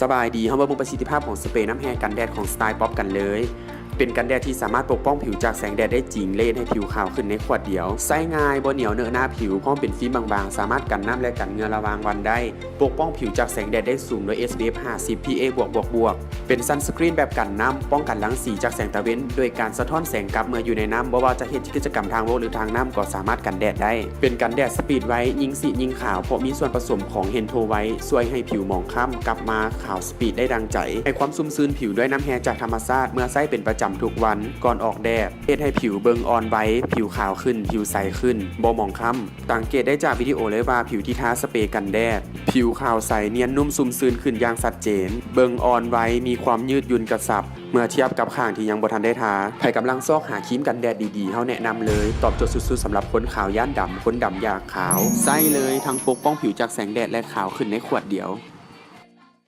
ສະບາຍດີ, ເຮົາມາເບິ່ງປະສິດທິພາບຂອງສະເປນ້ຳແຮ່ກັນແດດຂອງ Style Pop ກັນເລີຍ. ເປັນກັນແດດທີ່ສາມາດປົກປ້ອງຜິວຈາກແສງແດດໄດ້ຈິງ ແລະ ເຮັດໃຫ້ຜິວຂາວຂຶ້ນໃນຂວດດຽວ. ໃຊ້ງ່າຍ, ບໍ່ໜຽວເໜາະໜ້າຜິວ, ພ້ອມເປັນຟິມບາງໆ, ສາມາດກັນນ້ຳ ແລະ ກັນເຫຍື້ອລະຫວ່າງວັນໄດ້. ປົກປ້ອງຜິວຈາກແສງແດດໄດ້ສູງ ດ້ວຍ SPF ຫ້າສິບ PA ບວກ ບວກ ບວກ. ເປັນ sunscreen ແບບກັນນ້ຳ, ປ້ອງກັນລັງສີຈາກແສງຕາເວັນ ໂດຍການສະທ້ອນແສງກັບເມື່ອຢູ່ໃນນ້ຳ, ບໍ່ວ່າຈະເຮັດກິດຈະກຳທາງບົກ ຫຼື ທາງນ້ຳ ກໍສາມາດກັນແດດໄດ້. ເປັນກັນແດດສະປີດໄວ, ຍິ່ງສີດຍິ່ງຂາວ, ເພາະມີສ່ວນປະສົມຂອງ Hentone White ຊ່ວຍໃຫ້ຜິວໝອງຄ້ຳກັບມາຂາວສະປີດໄດ້ດັ່ງໃຈ. ໃຫ້ຄວາມຊຸ່ມຊື່ນຜິວດ້ວຍນ້ຳແຮ່ຈາກທຳມະຊາດ ເມື່ອໃຊ້ເປັນປະຈຳທຸກວັນ. ກ່ອນອອກແດດ ເຮັດໃຫ້ຜິວເບິ່ງອ່ອນໄວ, ຜິວຂາວຂຶ້ນ, ຜິວໃສຂຶ້ນ, ບໍ່ໝອງຄ້ຳ. ສັງເກດໄດ້ຈາກວິດີໂອເລີຍວ່າ ຜິວທີ່ທາສະເປກັນແດດ ຜິວຂາວໃສ, ນຽນນຸ້ມ, ຊຸ່ມຊື່ນຂຶ້ນຢ່າງຊັດເຈນ, ເບິ່ງອ່ອນໄວ, ມີຄວາມຍືດຫຍຸ່ນກະຊັບ ເມື່ອທຽບກັບຂ້າງທີ່ຍັງບໍ່ທັນໄດ້ທາ. ໃຜກຳລັງຊອກຫາຄຣີມກັນແດດດີໆ, ເຮົາແນະນຳເລີຍ, ຕອບໂຈດສຸດໆສຳລັບຄົນຂາວຢ້ານດຳ, ຄົນດຳຢາກຂາວ. ໃຊ້ເລີຍ, ທັງປົກປ້ອງຜິວຈາກແສງແດດ ແລະ ຂາວຂຶ້ນໃນຂວດດຽວ.